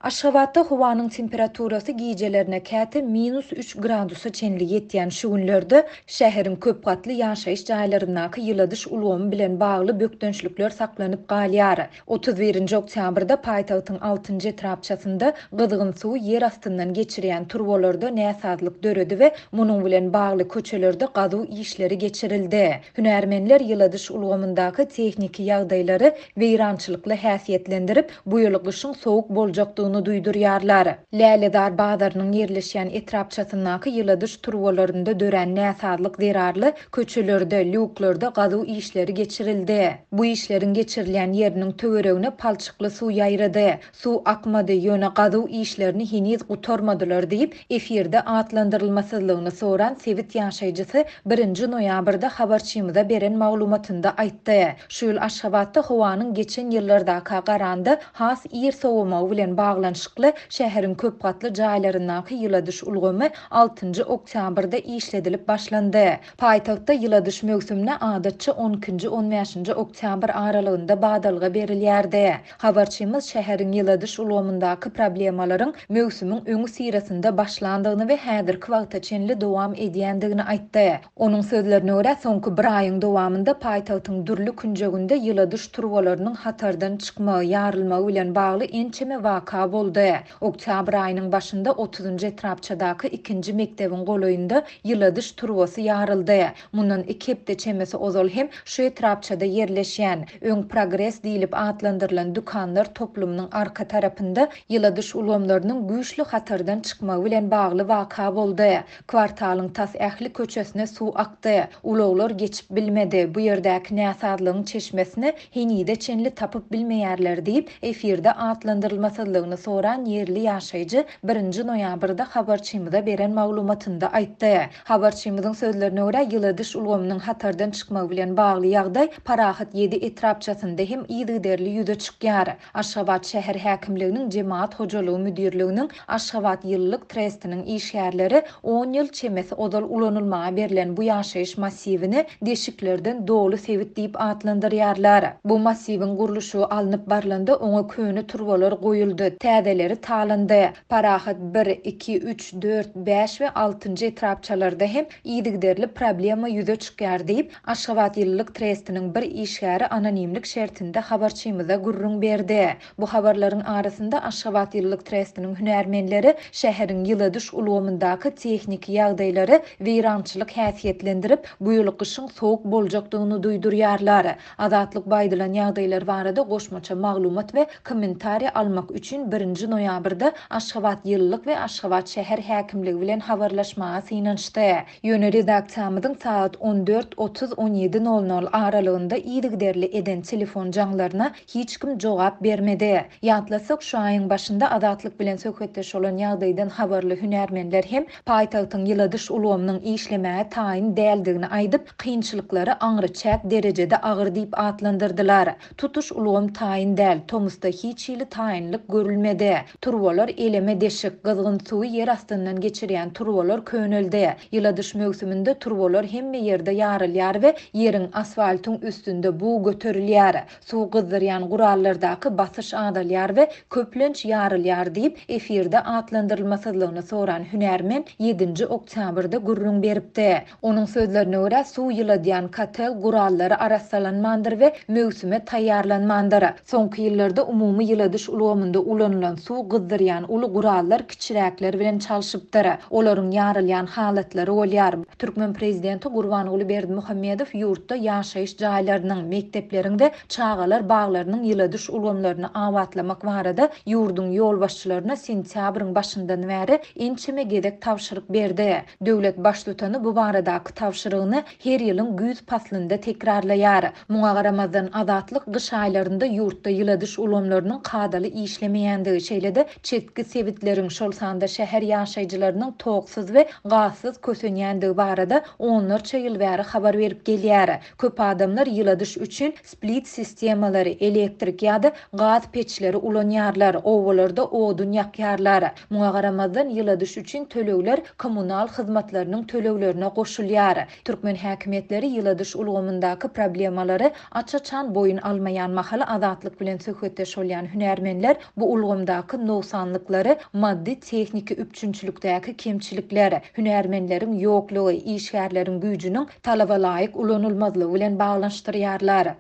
Aşgabatda howanyň temperaturasy gijelerine käte minus üç gradusa çenli ýetýän şu günlerde şäheriň köp gatly ýaşaýyş jaýlaryndaky ýyladyş ulgamy bilen bagly bökdençlikler saklanyp galýar. 31-nji oktýabrda paýtagtyň altynjy etrapçasynda gyzgyn suwy ýer astyndan geçirýän turbalarda näsazlyk döredi we munuň bilen bagly köçelerde gazuw işleri geçirildi. Hünärmenler ýyladyş ulgamyndaky tehniki ýagdaýlary weýrançylykly häsiýetlendirip, bu ýyl gyşyň sowuk boljakdygyny duýdurýarlar. Lälezar bazarynyň ýerleşýän etrapçasyndaky ýyladyş turbalarynda dörän näsazlyk zerarly köçelerde, lýuklarda gazuw işleri geçirildi. Bu işleriň geçirilýän ýeriniň töweregine palçykly suw ýaýrady. Suw akmady, ýöne gazuw işlerini heniz gutarmadylar diýip, efirde atlandyrylmasyzlygyny soran sebit ýaşaýjysy birinji noýabrda habarçymyza beren maglumatynda aýtdy. Şu ýyl Aşgabatda howanyň geçen ýyllardaka garanda has ir sowamagy bilen baglanyşykly, şäheriň köp gatly jaýlaryndaky ýyladyş ulgamy altynjy oktýabrda işledilip başlandy. Paýtagtda ýyladyş möwsümine adatça on ikinji, on bäşinji oktýabr aralygynda badalga berilýärdi. Habarçymyz şäheriň ýyladyş ulgamyndaky problemalaryň möwsümiň öňüsyrasynda başlandygyny we häzirki wagta çenli dowam edýändigini aýtdy. Onuň sözlerine görä, soňky bir aýyň dowamynda paýtagtyň dürli künjeginde ýyladyş turbalarynyň hatardan çykmagy, ýarylmagy bilen bagly ençeme waka boldy. Oktýabr aýynyň başynda otuzynjy etrapçadaky ikinji mekdebiň golaýynda ýyladyş turbasy ýaryldy. Mundan iki hepde çemesi ozal hem şu etrapçada ýerleşýän, öň Progres diýlip atlandyrylan dükanlar toplumynyň arka tarapynda ýyladyş ulgamlarynyň güýçli hatardan çykmagy bilen bagly waka boldy. Kwartalyň tas ähli köçesine suw akdy. Ulaglar geçip bilmedi. Bu ýerdäki näsazlygyň çeşmesini henize çenli tapyp bilmeýärler diýip, efirde atlandyrylmasyzlygyny soran ýerli ýaşaýjy birinji noýabrda habarçymyza beren maglumatynda aýtdy. Habarçymyzyň sözlerine görä, ýyladyş ulgamynyň hatardan çykmagy bilen bagly ýagdaý Parahat ýedi etrapçasynda hem yzygiderli ýüze çykýar. Aşgabat şäher häkimliginiň Jemagat hojalygy müdirliginiň Aşgabat ýylylyk trestiniň işgärleri on ýyl çemesi ozal ulanylmaga berlen bu ýaşaýyş massiwini deşiklerden doly sebit diýip atlandyrýarlar. Bu massiwiň gurluşygy alnyp barlanda oňa köne turbalar goýuldy, täzeleri talandy. Parahat bir, iki, üç, dört, bäş we altynjy etrapçalarda hem yzygiderli problema ýüze çykýar diýip, Aşgabat ýylylyk trestiniň bir işgäri anonimlik şertinde habarçymyza gürrüň berdi. Bu habarlaryň arasynda Aşgabat ýylylyk trestiniň hünärmenleri şäheriň ýyladyş ulgamyndaky tehniki ýagdaýlary weýrançylyk häsiýetlendirip, bu ýyl gyşyň sowuk boljakdygyny duýdurýarlar. Azatlyk bu aýdylan ýagdaýlar barada goşmaça maglumat we kommentariý almak üçin birinji noýabrda Aşgabat ýylylyk we Aşgabat şäher häkimligi bilen habarlaşmaga synanyşdy. Ýöne redaksiýamyzyň sagat on dört otuz, on ýedi nol nol aralygynda yzygiderli eden telefon jaňlaryna hiç kim jogap bermedi. Ýatlasak, şu aýyň başynda Azatlyk bilen söhbetdeş bolan ýagdaýdan habarly hünärmenler hem paýtagtyň ýyladyş ulgamynyň işlemäge taýyn däldigini aýdyp, kynçylyklary aňryçäk derejede agyr diýip atlandyrdylar. Tutuş ulgam taýyn däl, tomusda hiç hili taýynlyk görülmedi. Turbalar eleme deşik, gyzgyn suwy ýer astyndan geçirýän turbalar köneldi. Ýyladyş möwsüminde turbalar hemme ýerde ýarylýar we ýeriň, asfaltyň üstünde bug göterilýär. Suw gyzdyrýan gurallardaky basyş azalýar we köplenç ýarylýar diýip, efirde atlandyrylmasyzlygyny soran hünärmen ýedinji oktýabrda gürrüň beripdi. Onuň sözlerine görä, suw ýyladýan kotel gurallary arassalanmandyr we möwsüme taýýarlanmandyr. Soňky ýyllarda umumy ýyladyş ulgamynda ulanylan suw gyzdyrýan uly gurallar kiçiräkler bilen çalşypdyr. Olaryň ýarylýan halatlary bolýar. Türkmen prezidenti Gurbanguly Berdimuhamedow ýurtda ýaşaýyş jaýlarynyň, mekdepleriň we çagalar baglarynyň ýyladyş ulgamlaryny abatlamak barada ýurduň ýolbaşçylaryna sentýabryň başyndan bäri ençeme gezek tabşyryk berdi. Döwlet Baştutany bu baradaky tabşyrygyny her ýylyň güýz paslynda tekrarlaýar. Muňa garamazdan, Azatlyk gyş aýlarynda ýurtda ýyladyş ulgamlarynyň kadaly işlemeýändigi, şeýle-de çetki sebitleriň, şol sanda şäher ýaşaýjylarynyň toksuz we gazsyz kösenýändigi barada onlarça ýyl bäri habar berip gelýär. Köp adamlar ýyladyş üçin split sistemalary, elektrik ýa-da gaz peçleri ulanýarlar, obalarda odun ýakýarlar. Muňa garamazdan, ýyladyş üçin tölegler kommunal hyzmatlarynyň töleglerine goşulýar. Türkmen häkimiýetleri ýyladyş ulgamyndaky problemalary aç-açan boýun almaýan mahaly Azatlyk bilen söhbetdeş bolýan hünärmenler bu ulgamyň. ulgamdaky nogsanlyklary maddy-tehniki üpjünçilikdäki kemçilikler, hünärmenleriň ýoklugy, işgärleriň güýjüniň talaba laýyk ulanylmazlygy bilen baglanyşdyrýarlar.